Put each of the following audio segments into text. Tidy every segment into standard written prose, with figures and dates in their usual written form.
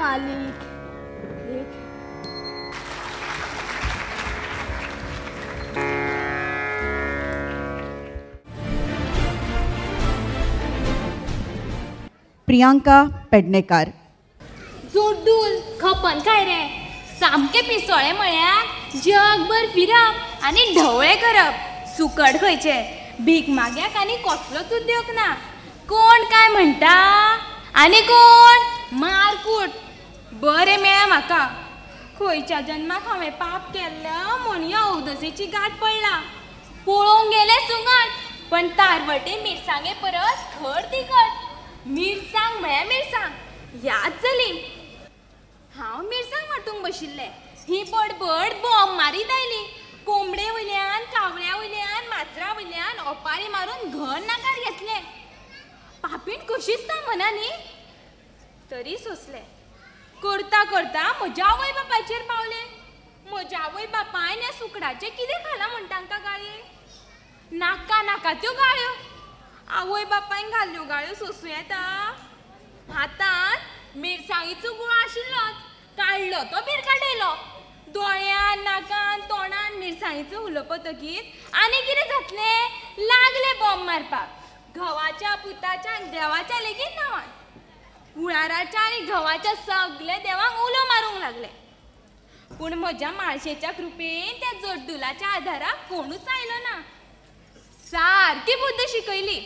मालिक एक. प्रियांका पेडणेकर. जोड्डूल खपन काय रे, सामकें पिसोळें म्हळ्यार जगभर फिरप आनी ढवळे करप. सुकट खंयचें, भीक माग्याक आनी कसलोच उद्योग ना. कोण काय म्हणटा आनी कोण मारकूट. बरें मेळ्ळें म्हाका. खंयच्या जन्माक हांवें पाप केल्लें म्हूण ह्या अवदसेची गांठ पडला. पळोवंक गेलें सुंगट, पण तारवटे मिरसांगे परस खर तिखट. मिरसांग म्हळ्यार मिरसांग याद जाली. हांव मिरसांग वांटूंक बशिल्लें, ही बडबड बॉम्ब मारीत आयली. कोंबडे वयल्यान, कावळ्या वयल्यान, माजरा वयल्यान ओपारी मारून घर नाकार घेतलें. पापीण कशीच ना मना न्ही, तरी सोंसलें. करता करता म्हज्या आवय बापायचेर पावलें. म्हज्या आवय बापायन ह्या सुकडाचें कितें खालां म्हूण तांकां गाळये. नाका नाका त्यो गाळ्यो. आवय बापायन घाल्ल्यो गाळ्यो सोंसूं येता? हातांत मिरसांगेचो गुळो आशिल्लोच, काडलो तो भिरकाटयलो. दोळ्यान, नाकान, तोंडान मिरसांगेचो उलोवप आनी कितें जातलें? लागले बॉम्ब मारपाक. घोवाच्या, पुताच्या आनी देवाच्या लेगीत नांवान. कुळाराच्या आनी घोवाच्या सगल्या देवांक उलो मारूंक लागले. पूण म्हज्या माळशेच्या कृपेन त्या जोड्डुलाच्या आदाराक कोणूच आयलो ना. सारकी बुद्द शिकयली.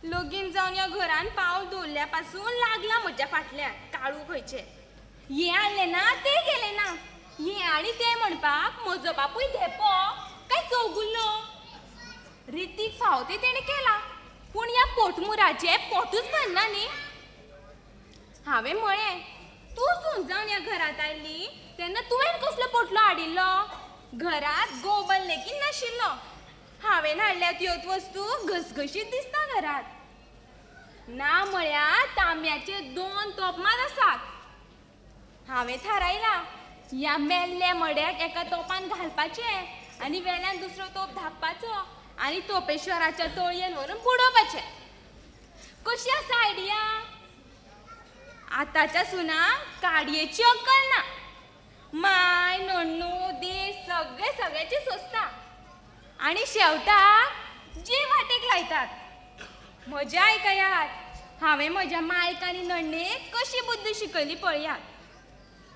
लगीन जावन ह्या घरान पावल दवरल्या पासून लागला म्हज्या फाटल्यान काळू खंयचें. हें हाडलें ना, तें गेलें ना, हें आनी तें म्हणपाक म्हजो बापूय धेंपो काय चौगुल्लो. रितीक फावो तें तेणें केलां, पूण ह्या पोटमुराचें पोटूच भरना न्ही. हांवें म्हळें, तूं सून जावन ह्या घरांत आयली तेन्ना तुवें कसलो पोटलो हाडिल्लो? घरांत गोबर लेगीत नाशिल्लो. हांवें हाडल्या त्योच वस्तू घसघशीत दिसता घरांत. ना म्हळ्यार तांब्याचे 2 तोप मात आसात. हांवें थारायलां, ह्या मेल्ल्या मड्याक एका तोपान घालपाचें आनी वेल्यान दुसरो तोप धापपाचो आनी तोपेश्वराच्या तळयेन व्हरून बुडोवपाचें. कशी आसा आयडिया? आतांच्या सुनांक काडयेची अक्कल ना. माय, नण्णू, देश सगळे सगळ्याचे सोंसता आनी शेवटाक जीव वाटेक लायतात. म्हज्या आयकयात, हांवें म्हज्या मायक आनी नण्णेक कशी बुद्द शिकयली पळयात.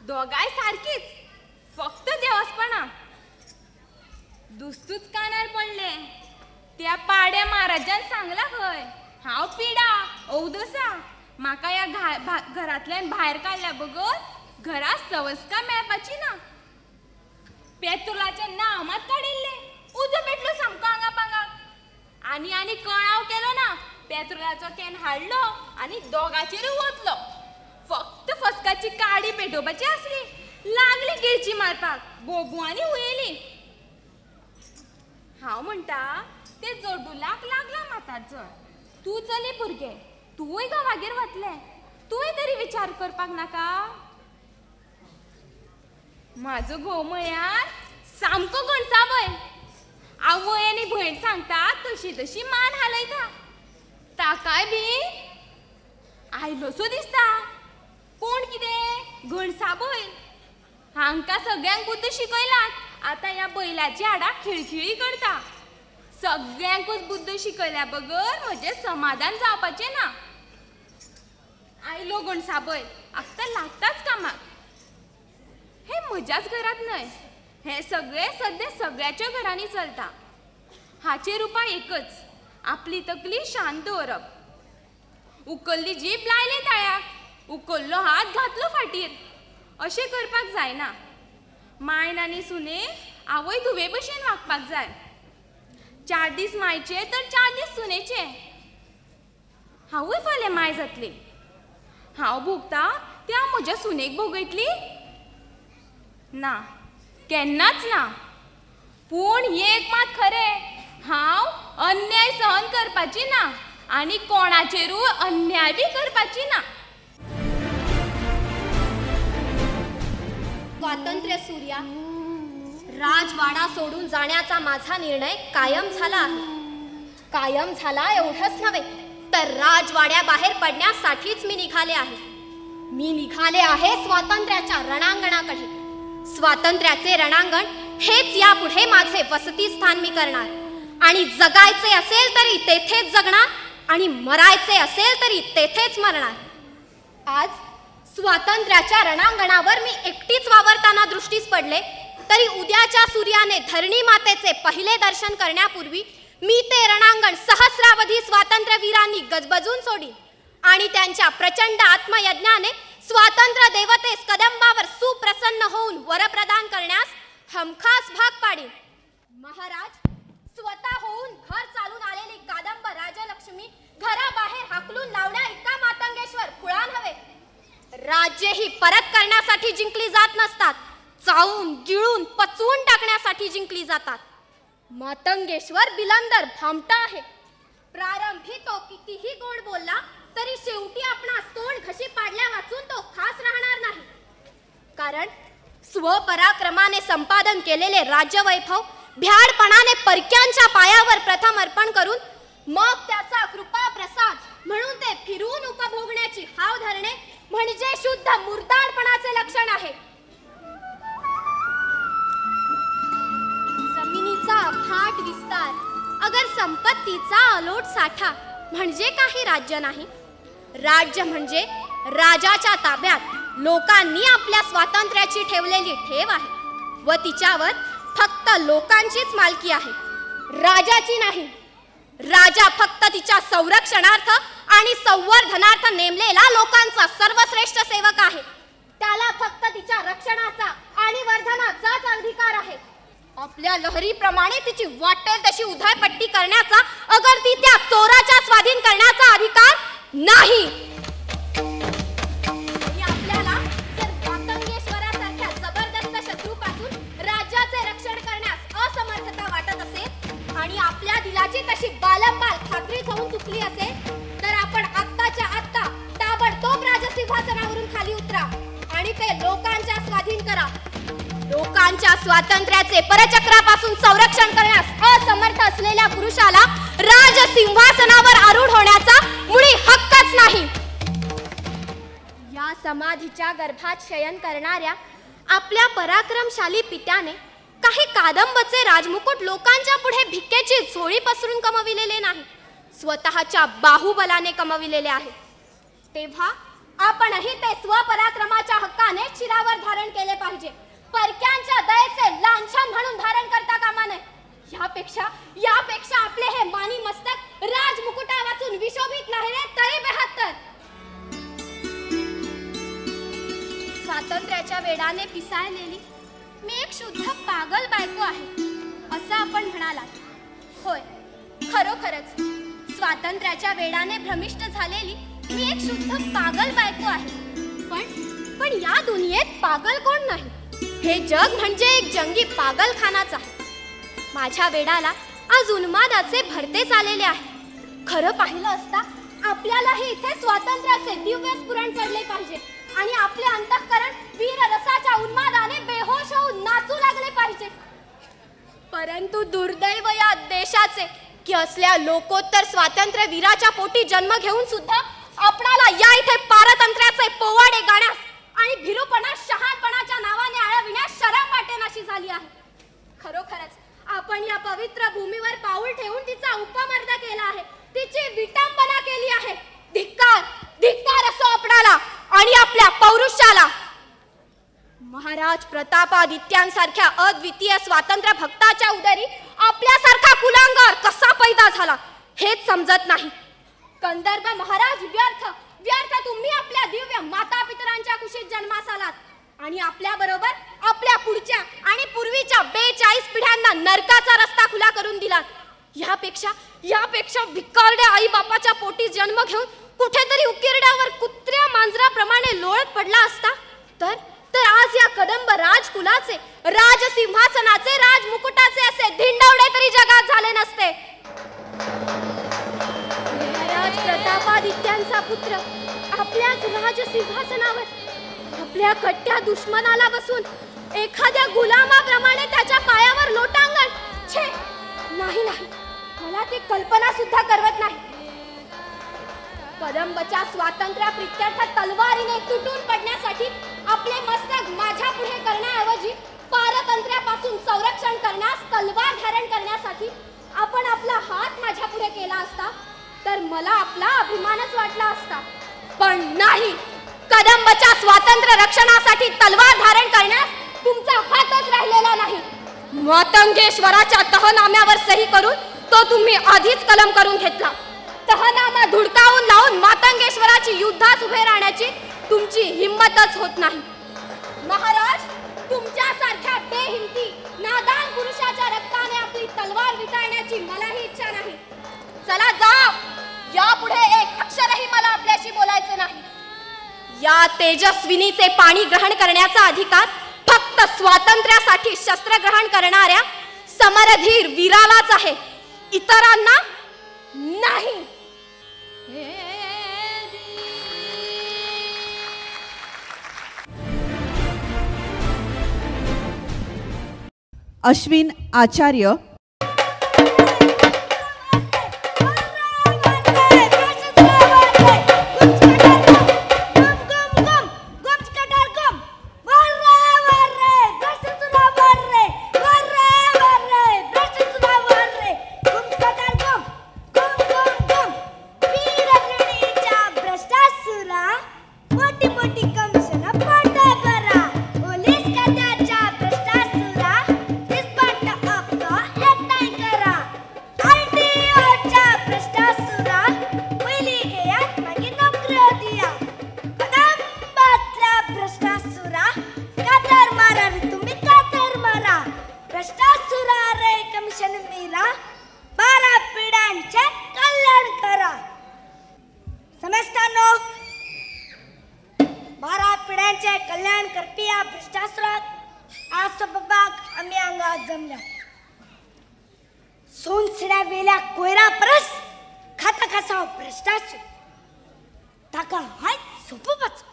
दोगांय सारकीच, फक्त देवस्पणां. दुसतूच कानार पडलें. त्या पाड्या महाराजान सांगलां खंय, हांव पिडा अवदसा, म्हाका ह्या घरांतल्यान भायर काडल्या बगर घरांत सवस्का मेळपाची ना. पेत्रोलाचें नांव मात काडिल्लें, उजो पेटलो सामको आंगा पांगाक. आनी आनी कळाव केलो ना. पेत्रोलाचो can हाडलो आनी दोगाचेरूय वतलो. फक्त फस्काची काडी पेटोवपाची आसली. लागली गिरची मारपाक, बोबू आनी हुयेली. हांव म्हणटा, ते जोडुलाक लागला मातार. तूं चली भुरगें, तूंय घोवागेर वतलें, तुवें तरी विचार करपाक नाका? म्हाजो घोव म्हळ्यार सामको गणसाबय. आवय आनी भयण सांगता तशी तशी मान हालयता. ताकाय बी आयलोसो दिसता. कोण कितें गणसाबय. हांकां सगळ्यांक बुद्द शिकयलात, आतां ह्या बैलाची हाडां खिळखिळी करता. सगळ्यांकूच बुद्द शिकयल्या बगर म्हजें समाधान जावपाचें ना. आयलो गणसाबय, आतां लागताच कामाक. हें म्हज्याच घरांत न्हय, हें सगळें सद्या सगळ्याच्या घरांनी चलता. हाचेर उपाय एकच, आपली तकली शांत दवरप. उकल्ली जीब लायले ताळ्याक, उकल्लो हात घातलो फाटीर, अशें करपाक जायना. मायन आनी सुने आवय धुवे भशेन वागपाक जाय. 4 दीस मायचे तर 4 दीस सुनेचे. हांवूय फाल्यां माय जातली. हांव भोगता त्या म्हज्या सुनेक भोगयतली ना, केन्नाच ना. पूण एक मात खरें, हांव अन्याय सहन करपाची ना आनी कोणाचेरूय अन्याय बी करपाची ना. स्वातंत्र्य सूर्या, राजवाडा सोडून जाण्याचा माझा निर्णय कायम झाला आहे. कायम झाला एवढंच नव्हे तर राजवाड्याबाहेर पडण्यासाठीच मी निघाले आहे. मी निघाले आहे स्वातंत्र्याच्या रणांगणाकडे. स्वातंत्र्याचे रणांगण हेच यापुढे माझे वसतिस्थान मी करणार आणि जगायचे असेल तरी तेथेच जगणार आणि मरायचे असेल तरी तेथेच मरणार. आज स्वातंत्र्याच्या रणांगणावर मी एकटीच वावरताना दृष्टीस पडले तरी उद्याच्या सूर्याने धरणी मातेचे पहिले दर्शन करण्यापूर्वी मी ते रणांगण सहस्रावधी स्वातंत्र्यवीरांनी गजबजून सोडीन आणि त्यांच्या प्रचंड आत्मयज्ञाने स्वातंत्र्य देवतेस कदंबावर सुप्रसन्न होऊन वरप्रदान करण्यास हमखास भाग पाडीन. महाराज, स्वतः होऊन घर चालून आलेली कादंब राजलक्ष्मी घराबाहेर हाकलून लावण्या इतका मातंगेश्वर खुळा नव्हे. राज्य ही परत करण्यासाठी जिंकली जात नसतात, चावून गिळून पचवून टाकण्यासाठी जिंकली जातात. मातंगेश्वर बिलंदर भामटा आहे. प्रारंभी तो कितीही गोड बोलला तरी शेवटी आपणास तोंड घशी पाडल्या वाचून तो खास राहणार नाही. कारण स्वपराक्रमाने संपादन केलेले राज्यवैभव भ्याडपणाने परक्यांच्या पायावर प्रथम अर्पण करून मग त्याचा कृपा प्रसाद म्हणून ते फिरून उपभोगण्याची हाव धरणे म्हणजे शुद्ध मुर्दाडपणाचे लक्षण आहे. जमिनीचा अफाट विस्तार अगर संपत्तीचा अलोट साठा म्हणजे काही राज्य नाही. राज्य म्हणजे राजाच्या ताब्यात लोकांनी आपल्या स्वातंत्र्याची ठेवलेली ठेव आहे व तिच्यावर फक्त लोकांचीच मालकी आहे, राजाची नाही. राजा फक्त तिच्या संरक्षणार्थ आणि संवर्धनार्थ नेमलेला लोकांचा सर्वश्रेष्ठ सेवक आहे. त्याला फक्त तिच्या रक्षणाचा आणि वर्धनाचाच अधिकार आहे. आपल्या लहरीप्रमाणे तिची वाटेल तशी उधळपट्टी करण्याचा अगर ती त्या चोराच्या स्वाधीन करण्याचा अधिकार नाही. आपल्याला जर मातंगेश्वरासारख्या जबरदस्त शत्रूपासून राज्याचे रक्षण करण्यास असमर्थता वाटत असेल आणि आपल्या दिलाची तशी बालंबाल खात्री होऊन चुकली असेल तर आपण आत्ताच्या आत्ता ताबडतोब राजसिंहासनावरून खाली उतरा आणि ते लोकांच्या स्वाधीन करा. लोकांच्या स्वातंत्र्याचे परचक्रापासून संरक्षण करण्यास असमर्थ असलेल्या पुरुषाला राजसिंहासनावर आरूढ होण्याचा मुळी हक्कच नाही. या समाधीच्या गर्भात शयन करणाऱ्या आपल्या पराक्रमशाली पित्याने काही कादंबचे राजमुकुट लोकांच्या पुढे भिक्केची झोळी पसरून कमविलेले नाही, स्वतःच्या बाहुबलाने कमविलेले आहे. तेव्हा आपणही ते स्वपराक्रमाच्या हक्काने शिरावर धारण केले पाहिजे. परक्यांच्या दयेचे लांछन म्हणून धारण करता कामा नये. यापेक्षा यापेक्षा आपले हे मानी मस्तक राजमुकुटा वाचून विशोभित राहिले तरी बेहत्तर. स्वातंत्र्याच्या वेडाने पिसाळलेली मी एक शुद्ध पागल बायको आहे असं आपण म्हणालात. होय, खरोखरच स्वातंत्र्याच्या वेडाने भ्रमिष्ट झालेली मी एक शुद्ध पागल बायको आहे. पण पण या दुनियेत पागल कोण नाही. हे जग म्हणजे एक जंगी पागलखानाच आहे. माझ्या वेडाला आज उन्मादाचे भरतेच आलेले आहे. खरं पाहिलं असता आपल्यालाही इथे स्वातंत्र्याचे दिव्य स्फुरण चढले पाहिजे आणि आपले अंतःकरण वीररसाच्या उन्मादाने बेहोश होऊन नाचू लागले पाहिजे. परंतु दुर्दैव या देशाचे की असल्या लोकोत्तर स्वातंत्र्य वीराच्या पोटी जन्म घेऊन सुद्धा आपणाला या इथे पारतंत्र्याचे पोवाडे गाण्यास आणि भीरूपणा शहाणपणाच्या नावाने आळविण्यास शरम वाटेनाशी झाली आहे. खरोखरच आपण या पवित्र भूमीवर पाऊल ठेवून तिचा उपमर्द केला आहे, तिची विटंबना केली आहे. धिक्कार धिक्कार असो आपणाला आणि आपल्या पौरुषाला. महाराज प्रतापादित्यांसारख्या अद्वितीय स्वातंत्र्य भक्ताच्या उदरी आपल्यासारखा कुलांगार कसा पैदा झाला हेच समजत नाही. कंदर्प महाराज, व्यर्थ व्यर्थ तुम्ही आपल्या दिव्य माता पितरांच्या कुशीत जन्मास आलात आणि आपल्या बरोबर आपल्या पुढच्या आणि पूर्वीच्या 42 पिढ्यांना नरकाचा रस्ता खुला करून दिलात. यापेक्षा यापेक्षा भिकारड्या आई बापाच्या पोटी जन्म घेऊन कुठेतरी उकिरड्यावर कुत्र्या मांजराप्रमाणे लोळत पडला असता तर तर आज या कदंब राजकुलाचे, राजसिंहासनाचे, राजमुकुटाचे असे धिंडवडे तरी जगात झाले नसते. महाराज प्रतापादित्यांचा पुत्र आपल्याच राजसिंहासनावर आपल्या कट्ट्या दुश्मनाला बसून एखाद्या गुलामाप्रमाणे त्याच्या पायावर लोटांगण, छे, नाही नाही, मला ती कल्पना सुद्धा करवत नाही. कदंबच्या स्वातंत्र्या प्रित्यर्थ तलवारीने तुटून पडण्यासाठी आपले मस्तक माझ्या पुढे करण्याऐवजी पारतंत्र्यापासून संरक्षण करण्यास तलवार धारण करण्यासाठी आपण आपला हात माझ्या पुढे केला असता तर मला आपला अभिमानच वाटला असता. पण नाही, कदंबच्या स्वातंत्र्य रक्षणासाठी तलवार धारण करण्यास तुमचा हातच राहिलेला नाही. मातंगेश्वराच्या तहनाम्यावर सही करून तो तुम्ही आधीच कलम करून घेतला. तहनामा धुडकावून लावून मातंगेश्वराची युद्धास उभे राहण्याची तुमची हिंमतच होत नाही. महाराज, तुमच्यासारख्या बेहिमती नादान पुरुषाच्या रक्ताने आपली तलवार विटाळण्याची मलाही इच्छा नाही. चला जा, यापुढे एक अक्षरही मला आपल्याशी बोलायचे नाही. या तेजस्विनीचे पाणी ग्रहण करण्याचा अधिकार फक्त स्वातंत्र्यासाठी शस्त्र ग्रहण करणाऱ्या समरधीर वीरालाच आहे, इतरांना नाही. अश्विन आचार्य. कल्याण करपी ह्या भ्रष्टासुराक आज सोंपोवपाक आमी हांगा जमल्या. सोनसिड्या वेल्या कोयरा परस खाता खासा भ्रष्टासूर, ताका हांवें सोंपोवपाचो.